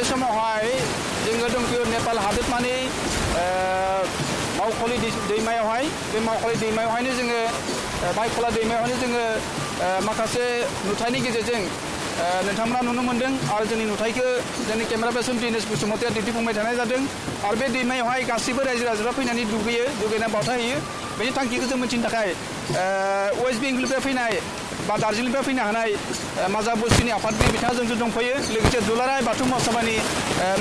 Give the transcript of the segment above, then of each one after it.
समावहाय जोङो दंफैयो नेपाल हादोरमानि मावख'लि दैमायावहाय बे मावख'लि दैमायावहायनो जोङो माइखला दैमायावहायनो जोङो माखासे नुथायनि गेजेरजों नोंथांमोना नुनो मोनदों आरो जोंनि नुथायखौ जोंनि केमेरा पार्सन दिनेश बसुमतारिया दिन्थिफुंबाय थानाय जादों आरो बे दैमायावहाय गासैबो रायजो राजाफ्रा फैनानै दुगैना बावथाय होयो बेनि थांखिखौ जों मिथिनो थाखाय वेस्ट बेंगलनिफ्राय फैनाय बा दार्जिलिंनिफ्राय फैनो हानाय माजा बस्तिनि आफादगिरि बिथाङा जोंजों दंफायो लोगोसे दुलाराय बाथौ महासभानि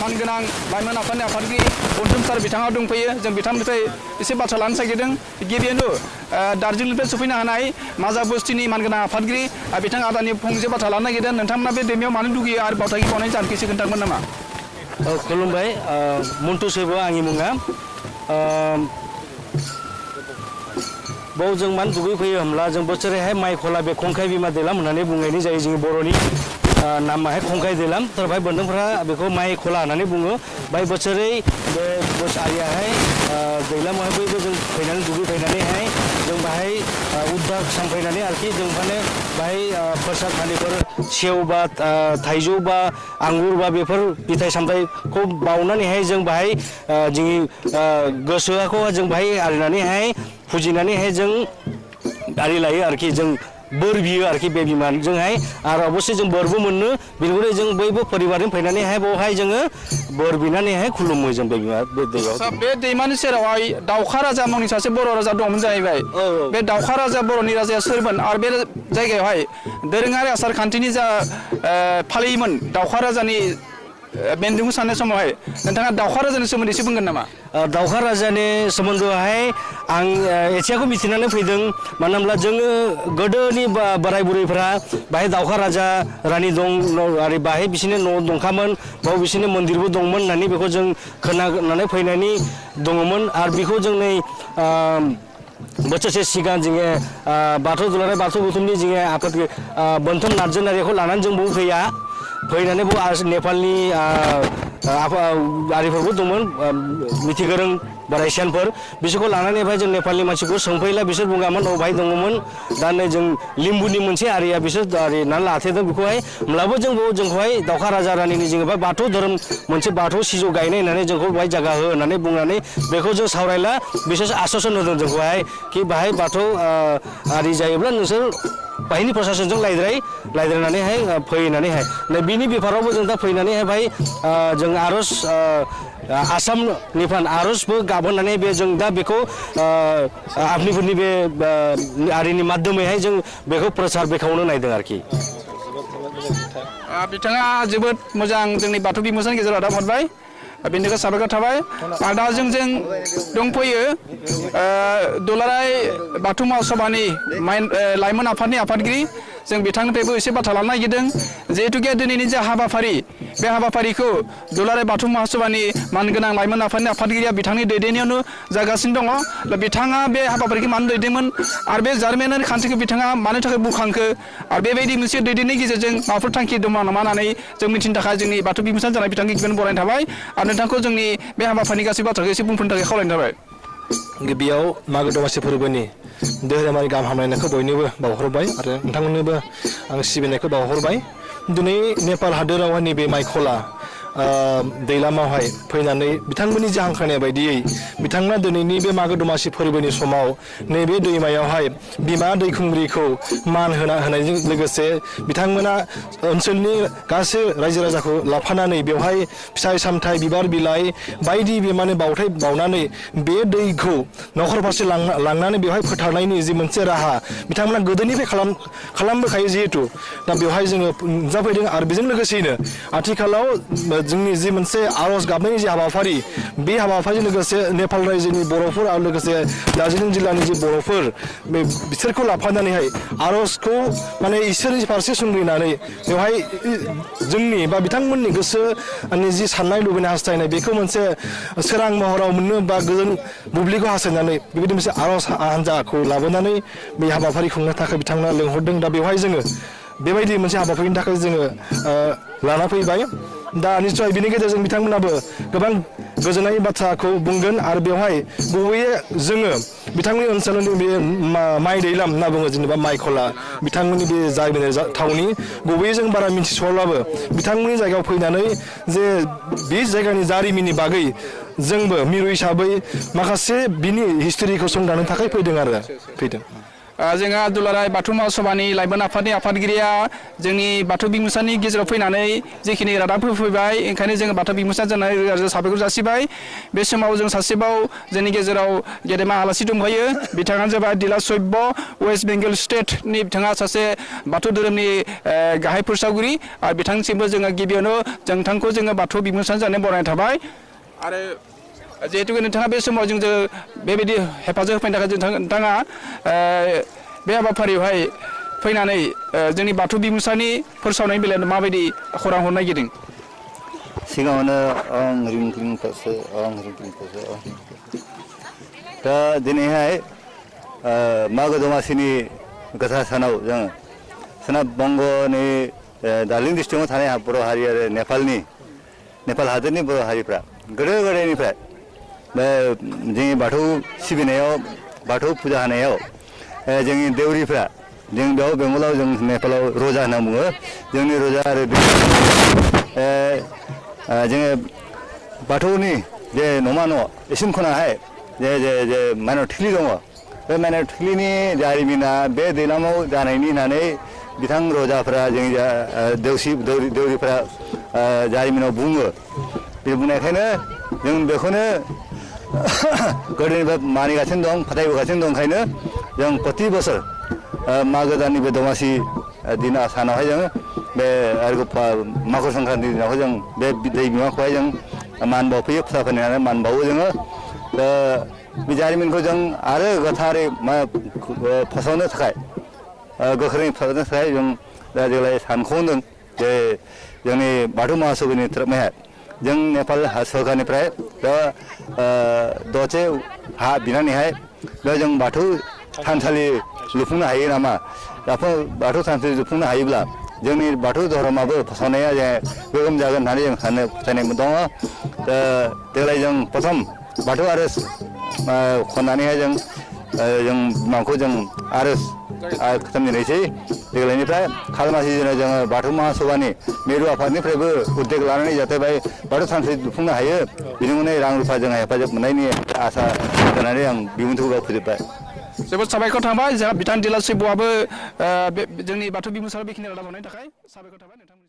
मानगोनां लाइमोन आफादनि आफादगिरि अनजुम सार बिथाङा दंफायो जों बिथांनिफ्राय एसे बाथ्रा लानो नागिरदों गिबियावनो दार्जिलिंनिफ्राय सफैनो हानाय माजा बस्तिनि मानगोनां आफादगिरि बिथां आदानि फंसे बाथ्रा लानो नागिरदों नोंथांमोना बे दैमायाव मानो दुगैयो आरो बावथाय बावनायनि जाहोनखौ एसे खोन्थागोन नामा? खुलुमबाय मन्टु सेबो आंनि मुङा बाव जों मानो दुगैफैयो होमब्ला जों बोसोरैहाय माइखला बे खंखाय बिमा दैलाम होननानै बुंनायनि जायो जोंनि बर'नि नामाहाय खंखाय दैलाम थारबाय बोन्दोंफोरा बेखौ माइखला होननानै बुङो बाय बोसोरै बे बोसोरियाहाय दैलामावहाय बयबो जों फैनानै दुगैफैनानैहाय जों बाहाय उद्धार सानफैनानै आरोखि जों माने बाहाय प्रसाद फानिफोर सेव बा थाइजौ बा आंगुर बा बेफोर फिथाइ सामथाइखौ बावनानैहाय जों बाहाय जोंनि गोसोखौ जों बाहाय आरिनानैहाय फुजिनानैहाय जों आरि लायो आरोखि जों बोर बियो आरोखि बे बिमाजोंहाय आरो अबस्से जों बोरबो मोनो बेनिखायनो जों बयबो परिबारजों फैनानैहाय बावहाय जोङो बोर बिनानैहाय खुलुमो जों बे बिमा बे दैयाव बे दैमानि सेरावहाय दाउखा राजा मुंनि सासे बर' राजा दंमोन जाहैबाय बे दाउखा राजा बर'नि राजाया सोरमोन आरो बे जायगायावहाय दोरोङारि आसार खान्थिनि जा फालियोमोन दाउखा राजानि बेन्दोंखौ साननाय समावहाय नोंथाङा दाउखा राजानि सोमोन्दै एसे बुंगोन नामा? दाउखा राजानि सोमोन्दोआवहाय आं एसेखौ मिथिनानै फैदों मानो होनब्ला जोङो गोदोनि बोराय बुरैफ्रा बाहाय दाउखा राजा रानि दं आरो बाहाय बिसोरनि न' दंखामोन बाव बिसोरनि मन्दिरबो दंमोन होननानै बेखौ जों खोनानानै फैनायनि दङमोन आरो बेखौ जों नै बोसोरसे सिगां जोङो बाथौ दुलाराय बाथौ बुथुमनि जोङो आफाद बोनथोम नार्जारिखौ लानानै जों बाव फैनानै बाव नेपालनि आरिफोरबो दंमोन मिथिगोरों बोराइसियानफोर बिसोरखौ लानानै जों नेपालनि मानसिखौ सोंफैला बिसोर बुङामोन अ भाई दङमोन दा नै जों लिम्बुनि मोनसे आरिया बिसोर आरिनानै लाथेदों बेखौहाय होमब्लाबो जोंखौहाय दाउखा राजा रानिनि जोङो बाथौ धोरोम मोनसे बाथौ सिजौ गायनाय होननानै जोंखौ बाहाय जागा हो होननानै बुंनानै बेखौ जों सावरायला बिसोर आश्वासन होदों जोंखौहाय कि बाहाय बाथौ आरि जायोब्ला नोंसोर बाहायनि प्रसासनजों लायद्रायनानैहाय फैनानैहाय नै बिनि बेफारावबो जों दा फैनानैहाय बाहाय जों आर'ज आसामनिफ्राय आर'जबो गाबहोनानै बे जों दा बेखौ आफनिफोरनि बे आरिनि माध्यमैहाय जों बेखौ प्रसार बेखावनो नायदों आरोखि बिथाङा जोबोद मोजां जोंनि बाथौ बिमुसानि गेजेराव दा हरबाय बेनि थाखाय साबायखर थाबाय आरो दा जों दंफैयो दुलाराय बाथौ महासभानि लाइमोन आफादनि आफादगिरि जों बिथांनिफ्रायबो एसे बाथ्रा लानो नागिरदों जिहेतुके दिनैनि जा हाबाफारि बे हाबाफारिखौ दुलाराय बाथौ महासभानि मानगोनां लाइमोन आफादनि आफादगिरिया बिथांनि दैदेननायावनो जागासिनो दङ दा बिथाङा बे हाबाफारिखौ मानो दैदेनदोंमोन आरो बे जारिमिनारि खान्थिखौ बिथाङा मानो थाखाय बुखांखो आरो बेबायदि मोनसे दैदेननायनि गेजेरजों माबाफोर थांखि दङ नामा होननानै जों मिथिनो थाखाय जोंनि बाथौ बिमुसा जानाय बिथांखौ गिबियावनो बरायनाय थाबाय आरो नोंथांखौ जोंनि बे हाबाफारिनि गासै बाथ्राखौ एसे बुंफोरनो थाखाय खावलायनाय थाबाय। गिबियाव मागो दमासि फोरबोनि धोरोमारि गाहाम हामलायनायखौ बयनोबो बावहरबाय आरो नोंथांमोननोबो आं सिबिनायखौ बावहरबाय दिनै नेपाल हादोरावहाय नैबे माइखला दैलामावहाय फैनानै बिथांमोननि जे हांख्रायनाय बायदियै बिथांमोना दिनैनि बे मागो दमासि फोरबोनि समाव नैबे दैमायावहाय बिमा दैखुंग्रिखौ मान होनायजों लोगोसे बिथांमोना ओनसोलनि गासै रायजो राजाखौ लाफानानै बेवहाय फिथाइ सामथाइ बिबार बिलाइ बायदि बिमानो बावथाय बावनानै बे दैखौ न'खर फारसे लांनानै बेवहाय फोथारनायनि जि मोनसे राहा बिथांमोना गोदोनिफ्राय खालामबोखायो जिहेतु दा बेवहाय जोङो नुजाफैदों आरो बेजों लोगोसेयैनो आथिखालाव जोंनि जि मोनसे आर'ज गाबनायनि जि हाबाफारि बे हाबाफारिजों लोगोसे नेपाल रायजोनि बर'फोर आरो लोगोसे दार्जिलिं जिल्लानि जि बर'फोर बिसोरखौ लाफानानैहाय आर'जखौ माने इसोरनि फारसे सुंग्रिनानै बेवहाय जोंनि बा बिथांमोननि गोसोनि जि साननाय लुबैनाय हास्थायनाय बेखौ मोनसे सोरां महराव मोननो बा गोजोन बुब्लिखौ हास्थायनानै बेबायदि मोनसे आर'ज हान्जाखौ लाबोनानै बे हाबाफारि खुंनो थाखाय बिथांमोना लिंहरदों दा बेवहाय जोङो बेबायदि मोनसे हाबाफारिनि थाखाय जोङो लाना फैबाय दा निश्चय बिनि गेजेरजों बिथांमोनाबो गोबां गोजोननाय बाथ्राखौ बुंगोन आरो बेवहाय गुबैयै जोङो बिथांनि ओनसोलनि बे माइ दैलाम होनना बुङो जेनेबा माइ खला बिथांमोननि बे जायगानि थावनि गुबैयै जों बारा मिथिस'वाब्लाबो बिथांमोननि जायगायाव फैनानै जे बे जायगानि जारिमिननि बागै जोंबो मिरु हिसाबै माखासे बिनि हिस्ट'रिखौ संदाननो थाखाय फैदों जोंहा दुलाराय बाथौ महासभानि लाइमोन आफादनि आफादगिरिया जोंनि बाथौ बिमुसानि गेजेराव फैनानै जिखिनि रादाब होफैबाय ओंखायनो जोङो बाथौ बिमुसा जानानै रोजा साबायखर जासिबाय बे समाव जों सासेबाव जोंनि गेजेराव गेदेमा आलासि दंफायो बिथाङानो जाबाय दिला सैब्य वेस्ट बेंगल स्टेटनि बिथाङा सासे बाथौ धोरोमनि गाहाय फोसावगिरि आरो बिथांनिसिमबो जोङो गिबियावनो नोंथांखौ जोङो बाथौ बिमुसा जानानै बरायनाय थाबाय आरो जिहेतु नोंथाङा बे समाव जों बेबायदि हेफाजाब होफैनो थाखाय नोंथाङा बे हाबाफारियावहाय फैनानै जोंनि बाथौ बिमुसानि फोसावनायनि बेलायाव माबायदि खौरां हरनो नागिरदों सिगाङावनो दा दिनैहाय मागो दमासिनि गोथार सानाव जों सोनाब बंगनि दार्जिलिं डिस्ट्रिक्टआव थानाय बर' हारि आरो नेपाल हादोरनि बर' हारिफ्रा गोदो गोदायनिफ्राय बे जोंनि बाथौ सिबिनायाव बाथौ फुजा होनायाव जोंनि देउरिफ्रा जों बेयाव बेंगलाव जों नेपालाव रजा होनना बुङो जोंनि रजा आरो जोङो बाथौनि जे न'मा न' इसिं खनाहाय जे माइनाव थिख्लि दङ बे माइनाव थिख्लिनि जारिमिना बे दैलामाव जानायनि होननानै बिथां रजाफ्रा जोंनि दौरिफ्रा जारिमिनाव बुङो बे बुंनायखायनो जों बेखौनो गोदोनिफ्राय मानिगासिनो दं फोथायबोगासिनो दं ओंखायनो जों प्रति बोसोर मागो दाननि बे दमासि दिन सानावहाय जों बे मकर संक्रान्ति दिनावहाय जों बे दै बिमाखौहाय जों मान बावफैयो फुजा फालिनानै मान बावो जोङो बे जारिमिनखौ जों आरो गोथारै फोसावनो थाखाय गोख्रोङै फोसावनो थाखाय जों दा देग्लाय सानखांदों जे जोंनि बाथौ महासभानि थोरमायहाय जों नेपाल सरकारनिफ्राय दा दसे हा बिनानैहाय बेयाव जों बाथौ थानसालि लुफुंनो हायो नामा बाथौ थानसालि लुफुंनो हायोब्ला जोंनि बाथौ धोरोमाबो फोसावनाया गोगोम जागोन होननानै जों सानो फोथायनाय दङ देग्लाय जों प्रथम बाथौ आर'ज खननानैहाय जों बिमाखौ जों आर'ज खालामजेननोसै देग्लायनिफ्राय खालमासि दिनाव जोङो बाथौ महासभानि मिरु आफादनिफ्रायबो उद्देग लानानै जाहाथे बेहाय बाथौ थानसालि लुफुंनो हायो बेनि उनाव रां रुफा जों हेफाजाब मोननायनि आसा होनानै आं बिबुंथिखौ फोजोबबाय जोबोद साबायखर थाबाय जोंहा बिथां दिला सैब्यआबो जोंनि बाथौ बिमुसायाव बेखिनि रादाब हरनायनि थाखाय साबायखर थाबाय नोंथांमोन